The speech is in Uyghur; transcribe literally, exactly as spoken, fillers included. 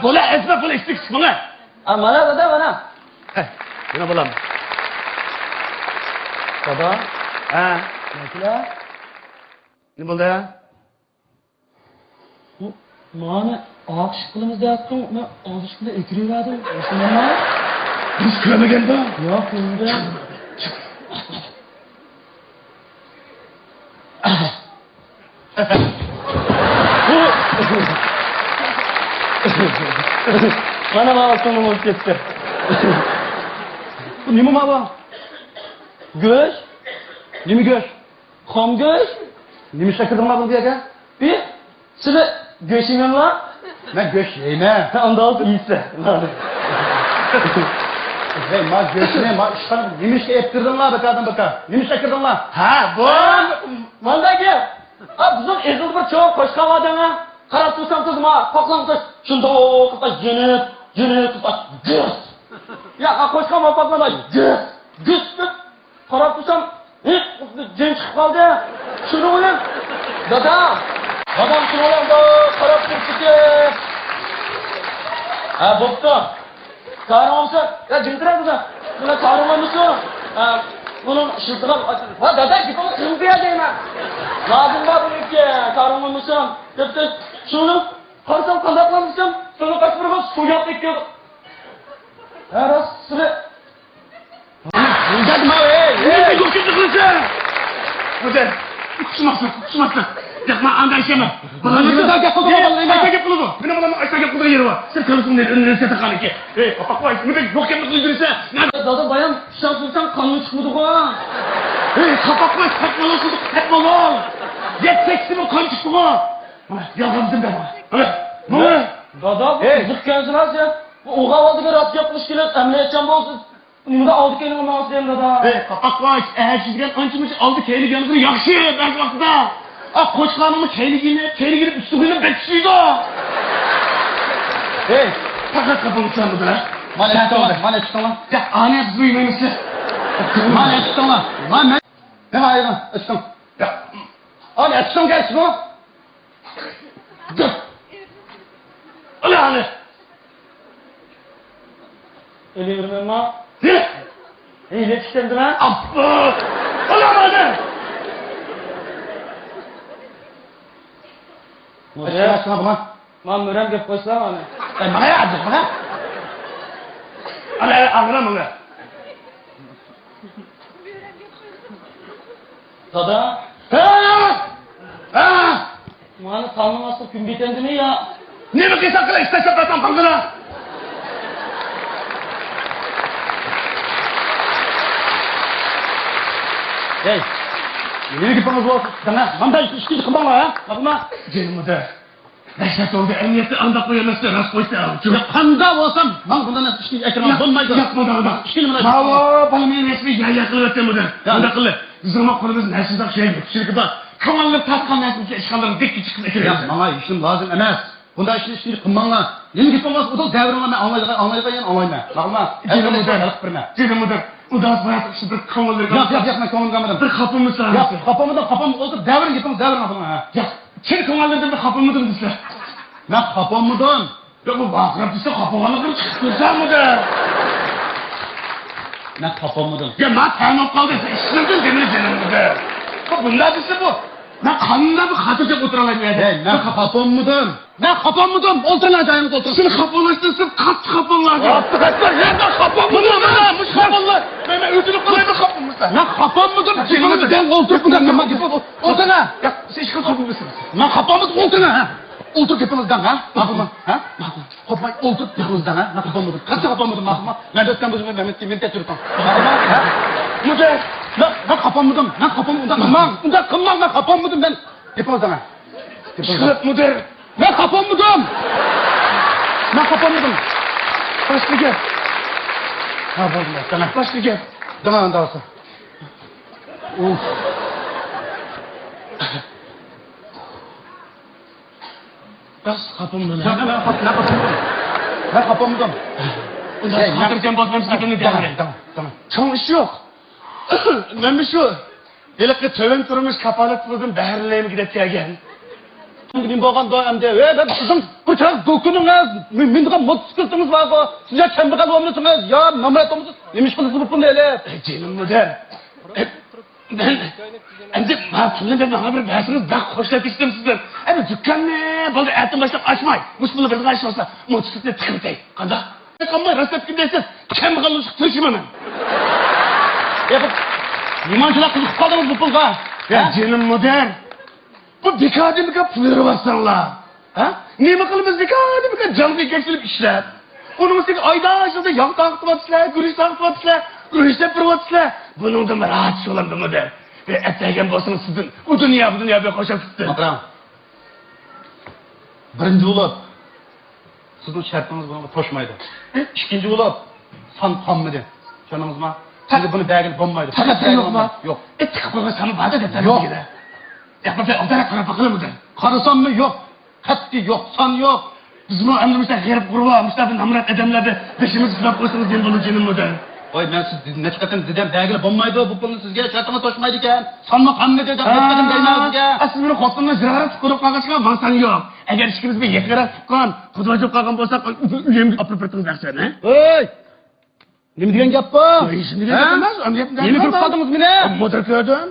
بولا، ئەزمە، بولا، ئىشتىك چىقماڭا. ئا، مانا، دادا، مانا. ھە، مانا بالام. دادا. ھە. نەسىلە؟ نېمە بولدى؟ بۇ، مانا، ئاق ئىشىق قىلىمىز دەۋاتقان، مەن ئالدى ئىشىق بىلەن ئۆتۈرۈۋەردىم. مۇسۇلمانلار؟ بىز كۆرمىگەندۇ؟ ياق، كۆرمىدىم. مانا، مانا، ئالتۇن بولۇپ كەتتى. بۇ نېمە ماۋۇ؟ گۆش. نېمە گۆش؟ خام گۆش. نېمە ئىشقا كىردىڭلار بۇ يەرگە؟ بى، سىلى گۆش يېمەملا؟ مەن گۆش يەيمەن. ھە، ئۇنداق بولسا يېيسىلەر. ھەي، ما گۆشنى، ما ئىشقا نېمە ئىشقا ئېلىپ كىردىڭلار بىكاردىن بىكار؟ نېمە ئىشقا كىردىڭلار؟ ھە، بۇ. ھە، مانداق گەپ. ئا، بىزنىڭ ئېغىزدا بىر چوڭ قوشقان بار دەڭە. قاراپ تۇرسام تۇز ما، قاقلاڭ تۇز. شۇنداق قىلىپ جۈنۈپ، جۈنۈپ، گۈس. يا، قوشقان ما پاتمادا گۈس، گۈس دەپ. قاراپ تۇرسام، ھېق، جىن چىقىپ قالدى. شۇنى ئويلاپ، دادا، دادام شۇنى ئويلاپ، قاراپ تۇرۇپتىكەن. ھە، بوپتۇ. كارىڭ بولسا، يا، جىم تۇرە دادا. مانا كارىڭ بولمىسۇن. ھە، بۇنىڭ شىلتىغا، ۋا دادا، گېپىڭنى قىلمىدى يا دەيمەن. لازىم بار بۇنىڭكى، كارىڭ بولمىسۇن. دەپتۇ، شۇنى قارىسام قانداق قىلامسەن؟ شۇنى قاچمىرىغا سۇ ياپ ئەككەن. ھە، راست، سىلى. نېمە دەپ قىلىسەن؟ مۇدىر، ئۇقۇشماسلىق، ئۇقۇشماسلىق. ياق، مەن ئانداق ئىش ئەمەس. بالام ئاشتا گەپ قىلىدۇ، ئاي، بالام ئاشتا گەپ قىلىدۇ. مېنىڭ بالام ئاشتا گەپ قىلىدىغان يېرى بار. سەن كۆرسۇڭ، نېرى ئۈنىۋېرسىتېتتا قالغان ئىكەن. ئەي، قاپاق قوي، نېمە دەپ يوق گەپنى قىلىپ يۈرىسەن؟ دادا، بايام ئىشتان سۈرسەڭ قانۇن چىقمىدىغۇ. ئەي، قاپاق قوي، سەت بولۇڭ، سەت بولۇڭ. يەتتە سەككىز قان چىقتىغۇ. يالغان دېمە. دادا، بۇ قىزىق كەنسىلا سەن. بۇ ئوغۇل ئالدىغا راست گەپ قىلىش كېرەك، ئەمەلىيەتچان بولسۇن. نېمىدە ئالدى كەينىگە ماڭىسەن دادا؟ ئەي، قاپاق قوي، ئەشىگەن ئانچە-مۇنچە ئالدى كەينىگە يانغىنى ياخشى، بەزى ۋاقتىدا. ئا، قوچقارنىڭمۇ كەينىگە يېنىپ، كەينىگە يېنىپ، ئۈستىگە يېنىپ بەك چۈشىدۇ. ئەي، پەقەت قاپىمىسان بۇدا. مانا ئىشتىڭلار، مانا ئىشتىڭلار. ياق، ئانى بىز ئۆيمەيمىز. مانا ئىشتىڭلار. مانا مەن. نېمە ئايىغىڭ؟ ئىشتىڭ. ياق. ئانى ئىشتىڭ كەلسىمۇ؟ ئالانى. ئۆلۈۋېرىمەنما؟ ھېلى چىقتىمدىلا. ئاپپا! ئالامانى! مۇدىر. مانا مۈرەم گەپ قويسىلا مانا. ئەي، مانا يا، مانا. ئانا، ئانا، مانا. دادا. ھە! ھە! مانا تاڭنىڭ ئاستىغا كۈن بېتەندىمۇ يا؟ نېمە قىلساڭ قىل، ئىش تاشلاپ بەرسەڭ تاڭغىلا. ھەي، نېمە گېپىڭىز بار؟ دەڭە، مانداق ئىش، ئىش قىلماڭلار، ھە؟ باقما. جېنىم مۇدىر. دەھشەت بولدى، ئەمەلىيەتتە ئانداق ئويلىماستى، راست قويسا. يا قانداق بولسام، ماڭا بۇنداق ئىشنى ئەكرەم بولمايدۇ. ياق، مۇنداق، مۇنداق. ئىشكىنى مۇنداق. ماۋۇ بالىنى رەسمىي يا يا قىلىۋەتتى مۇدىر. مۇنداق قىلدى. بىزنىڭمۇ قولىمىزدا نەرسىداق شەي كۈچلۈكى بار. كۆڭۈللىرى تارتقان نەرسىنى ئىشخانىلىرىنى دىككە چىقىپ ئەكىرىۋەتتى. ياق، ماڭا ھېچنېمە لازىم ئەمەس. بۇنداق ئىشنى ئىشلىرى قىلماڭلار. نېمە گېپىڭ بولسا ئۇدۇل دەۋرىڭلار، مەن ئاڭلايدىغان، ئاڭلايدىغان يەرنى ئاڭلايمەن. ماقۇلما؟ جېنىم مۇدىر. جېنىم مۇدىر. ئۇداس بۇ ياقتا ئىشنى بىر كۆڭۈللىرىگە. ياق، ياق، ياق، مەن كۆڭلۈمگە ئالمىدىم. بىر خاپىمۇسىز؟ ياق، خاپىمىدىم، خاپام ئولتۇر، دەۋرىڭ گېپىڭىز، دەۋرىڭ ئاڭلاڭ. ياق. چىن كۆڭۈللىرىدىن بىر خاپىمىدىم دېسە. مەن خاپاممىدىم؟ يا، بۇ ۋارقىراپ دېسە خاپىغانلىقىنى چىقىپ تۇرساممىدى؟ مەن خاپاممىدىم؟ يا، ماڭا تەن بولۇپ قالدى، سەن ئىشلىدىڭ دېمىدى جېنىمدە. بۇ بۇنداق دېسە بۇ. مەن قانداق بىر خاتىرجەم ئولتۇرالايمەن يەردە؟ ھەي، مەن خاپاممىدىم؟ مەن خاپاممىدىم؟ ئولتۇرۇڭ، جايىڭىزدا ئولتۇرۇڭ. سېنى خاپىلاشتىن سىرت قاتتىق خاپاملار. قاتتىق، قاتتىق، يەنە خاپاممىدىم؟ مانا، مانا، مۇشۇ خاپاملار. مەن، مەن ئۆزۈم قىلايمەن خاپاممىسا. مەن خاپاممىدىم؟ جېنىمدە دەڭ ئولتۇرۇپ، مەن نېمە گېپىڭ؟ ئولتۇرۇڭ. ياق، سىز ھېچ خاپىمىسىڭىز. مەن خاپاممىدىم، ئولتۇرۇڭ، ھە. ئولتۇرۇپ گېپىڭىزنى دەڭ، ھە؟ ماقۇلمۇ؟ ھە؟ ماقۇل. قورقماي ئولتۇرۇپ گېپىڭىزنى دەڭ، ھە؟ مەن خاپاممىدىم. قاتتىق خاپاممىدىم، ماقۇلمۇ؟ مەن ئۆتكەن بولسا مەن، مەن، مەن تەكشۈرۈپ باقاي. ماقۇلمۇ؟ ھە؟ مۇدىر! مەن، مەن خاپاممىدىم. مەن خاپام-، ئۇنداق قىلماڭ. ئۇنداق قىلماڭ، مەن خاپاممىدىم، مەن. گېپىڭىزنى دەڭ، ھە؟ گېپىڭىزنى دەڭ. ئىشقىلىپ، مۇدىر! مەن خاپاممىدىم! مەن خاپاممىدىم! باشقا گەپ. ھە، بولدى، دەڭ. باشقا گەپ. دەڭ، ئۇنداق بولسا. ئۇف. راست خاپىمدىم. ياق، مەن خاپ-، مەن خاپىمدىم. مەن خاپىمدىم. ئۇنداق خاتىرجەم بولسام سىزگە دەڭ، دەڭ، دەڭ. چوڭ ئىش يوق. مەن شۇ ھېلىقى تۆۋەن تۇرمۇش كاپالەت پۇلىدىن بەھرىلەنگۈدەك كەلگەن. نېمە بولغاندۇ ئەمدى؟ ھەي، بىر سىزنىڭ بىر چىراغ دۇكىنىڭىز، مىنىدىغان موتوسىكلىتىڭىز بارغۇ. سىز يا كەمبەغەل بولمىسىڭىز، يا نامرات بولمىسىڭىز، نېمە ئىش قىلىسىز بۇ پۇلنى ئېلىپ؟ ئەي، جېنىم مۇدىر. مەن ئەمدى ما پۇلنى مەن ماڭا بىر بەرسىڭىز، بەك خوشلاپ كېتىمەن سىزدىن. ئەمدى دۇكاننى بولدى، ئەتىدىن باشلاپ ئاچماي، مۇشۇ پۇلنى بىرگە ئاچماسا، موتوسىكلىتنى تىقىپ ئۆتەي. قانداق؟ قالماي راست دەپ كىم دەيسىز؟ كەمبەغەل بولۇشقا تىرىشىمەن مەن. يا، بۇ نېمانچىلا قىزىقىپ قالدىڭىز بۇ پۇلغا؟ يا، ھە؟ جېنىم مۇدىر. بۇ بىكاردىن بىكار پۇل بېرىۋاتساڭلار. ھە؟ نېمە قىلىمىز بىكاردىن بىكار جانغا كەچۈرۈپ ئىشلەپ. ئۇنىڭ ئۈستىگە ئايدا شۇندا ياغ تارقىتىۋاتىسىلەر، گۈرۈچ تارقىتىۋاتىسىلەر، گۈرۈچ دەپ بېرىۋاتىسىلەر. بۇنىڭدىن راھەت شۇغلامدىمۇ دەپ. بىر ئەتەگەن بولسىڭىز سىزدىن ئۇ دۇنيا بۇ دۇنيا بىر خوشلاپ كېتىپتۇ. ماقرام. بىرىنچى بولۇپ، سىزنىڭ شەرتىڭىز بۇنىڭغا توشمايدۇ. ئىككىنچى بولۇپ، سان قالمىدى. چۈشەندىڭىزمۇ؟ سىزگە بۇنى بەرگىلى بولمايدۇ. پەقەت سان يوقما؟ يوق. ئېتىقىپ قويغان سانى بار دەپ. يوق. يا، بۇ بىر ئوبدانراق قاراپ باقىلىمىدى؟ قارىساممۇ يوق. قەتئىي يوق، سان يوق. بىزمۇ ئەمدى مۇشۇنداق غېرىب غۇربا، مۇشۇنداق بىر نامرات ئادەملەردە بېشىمىزنى سىلاپ قويسىڭىز نېمە بولىدۇ جېنىم مۇدىر؟ ۋاي، مەن سىز نەچچە قېتىم دېدىم، بەرگىلى بولمايدۇ بۇ پۇلنى سىزگە، شەرتىڭىز توشمايدىكەن. سانمۇ قالمىدى دەپ نەچچە قېتىم دەيمەن سىزگە. ئە، سىز مېنىڭ خوتۇنۇمنى يىراقراق تۇتۇپ قويۇپ قالغاچقا، ماڭا سان يوق. ئەگەر ئىككىمىز بىر يېقىنراق تۇغقان، قۇدا بولۇپ قالغان بولساق، ئۆيۈمگە ئاپىرىپ بېرىتىڭىز ئەخسەننى. ھەي! نېمە دېگەن گەپ بۇ؟ ھېچ نېمە دېگەن گەپ ئەمەس. نېمە كۆرۈپ قالدىڭىز مېنى؟ مۇدىر كۆردۈم.